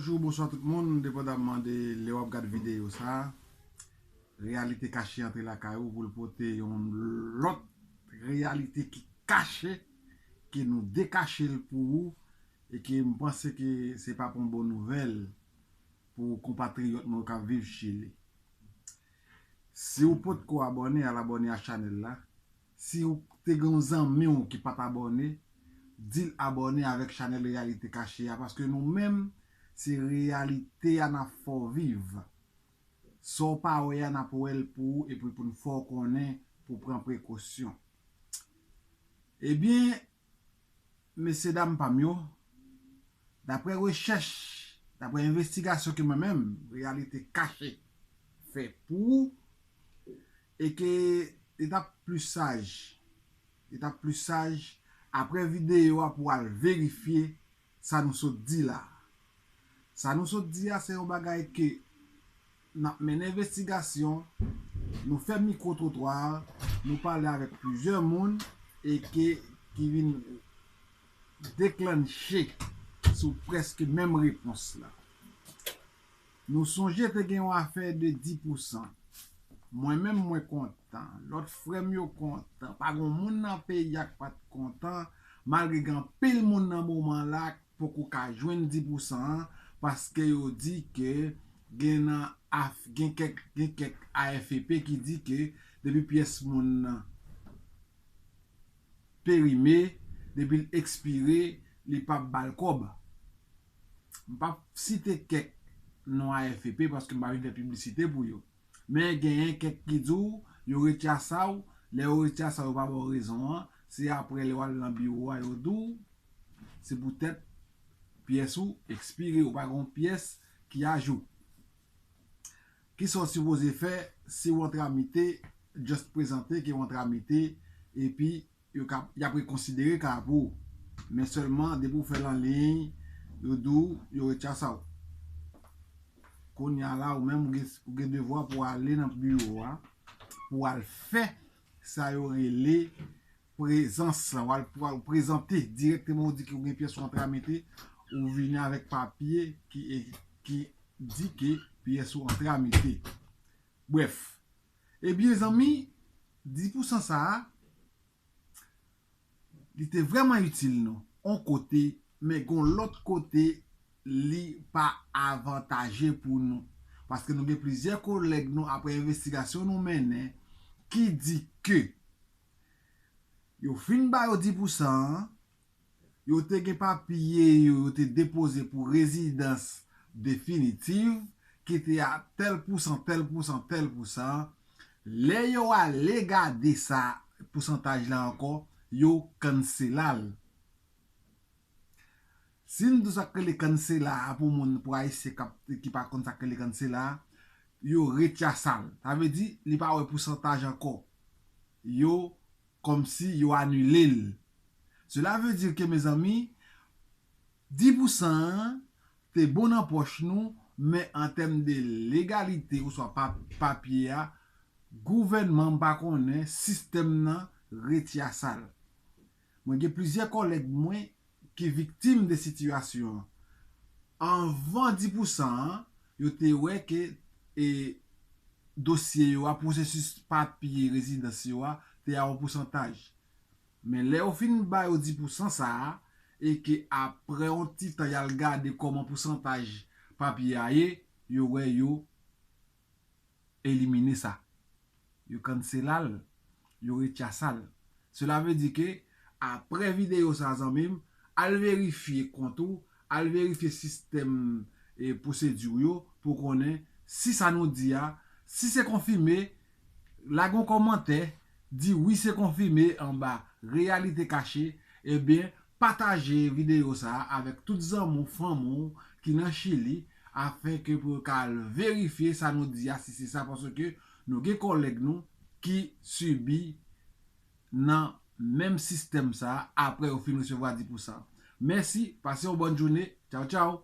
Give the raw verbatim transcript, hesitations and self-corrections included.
Bonjou, bonswa tout moun, depandamman de lè w ap gad videyo sa a. Reyalite Kache antre lakay ou pou l pote yon lòt reyalite ki kache, ke nou dekache l pou ou, e ke m panse ke se p ap yon bon nouvèl pou konpatriyòt nou k ap viv Chili. Si w potko abòne, al abòne a chanèl la. Si w te gen yon zanmi w ki pa t abòne, di l abòne avèk chanèl Reyalite Kache a, paske nou menm, se reyalite a n ap fè w viv. Sa w pa wè a, n ap wè l pou ou, epi pou n fè w konnen pou w pran prekosyon. Ebyen, mesye dam pa m yo, daprè rechèch, daprè envestigasyon ke mwen menm, Reyalite Kache, fè pou ou, e ke li t ap pli saj, li t ap pli saj, aprè videyo a pou w al verifye sa nou sot di la. Sa nou sot di a, se yon bagay ke n ap mennen envestigasyon, nou fè mikwo twotwa, nou pale avèk plizyè moun, e ke, ki vin deklanche sou prèske menm repons la. Nou sonje te gen yon afè de dis pousan. Mwen menm, mwen kontan. Lòt frè m yo kontan. Pa gen moun nan peyi a k pa t kontan, malgre gen anpil moun nan moman la poko ka jwenn dis pousan an, paske yo di ke gen nan af-, gen kèk, gen kèk A F P ki di ke depi pyès moun nan perime, depi l ekspire, li p ap ba l kòb. M p ap site kèk non A F P paske m pa vin fè piblisite pou yo. Men genyen kèk ki di w, yo retire sa w, lè yo retire sa w, yo pa ba w rezon an, se aprè lè w al nan biwo a, yo di w, se poutèt pyès ou ekspire, ou pa gen yon pyès ki ajou. Kisa w sipoze fè si w an tramite, just prezante ke w an tramite, epi yo ka, y ap rekonsidere ka a pou ou. Men sèlman, depi w fè l an liy, yo di w, yo retire sa w. Kounye a la, ou menm, ou gen, ou gen devwa pou w ale nan biwo a, pou w al fè sa yo rele prezans lan, w al, w al prezante dirèkteman, ou di ke ou gen pyès ou an tramite, ou vini avèk papye ki, ki di ke pyès ou an tramite. Brèf, ebyen zanmi, dis pousan sa a, li te vrèman itil nou, on kote, men gon lòt kote, li pa avantaje pou nou. Paske nou gen plizyè kolèg nou, aprè envestigasyon nou mennen, ki di ke yo fin ba yo dis pousan an, yo te gen papye yo, yo te depoze pou rezidans definitiv, ki te a tèl pousan, tèl pousan, tèl pousan. Lè yo ale gade sa pousantaj la ankò, yo kansela l. Si n di w sa k rele kansela a pou moun, pou Ayisyen k ap, ki pa konn sa k rele kansela a, yo retire sa l. Sa vle di, li pa wè pousantaj ankò. Yo, kòmsi yo anile l. Cela veut dire que, mezanmi, dis pousan an te bon nan pòch nou, men an tèm de legalite oswa pa, papye a, gouvènman, m pa konnen, sistèm nan retire sa l. Mwen gen plizyè kòlèg mwen ki viktim de sitiyasyon an. Anvan dis pousan an, yo te wè ke, e, dosye yo a, pwosesis papye rezidans yo a, te a yon pousantaj. Men lè yo fin ba yo dis pousan sa a, e ke aprè yon ti tan y al gade kòman pousantaj papye a ye, yo wè yo elimine sa. Yo kansela l, yo retire sa l. Cela veut dire que, aprè videyo sa, zanmi m, al verifye kont ou, al verifye sistèm, e, pwosedi w yo pou konnen si sa nou di a, si se konfime, lage yon kòmantè, di wi se konfime anba Reyalite Kache, ebyen, pataje videyo sa a avèk tout zanmi w, fanmi w ki nan Chili, afenke pou yo ka al verifye sa nou di a, si se sa, paske nou gen kòlèg nou ki sibi nan menm sistèm sa a, aprè yo fin resevwa dis pousan. Mèsi, pase yon bòn jounen. Tchaw, tchaw.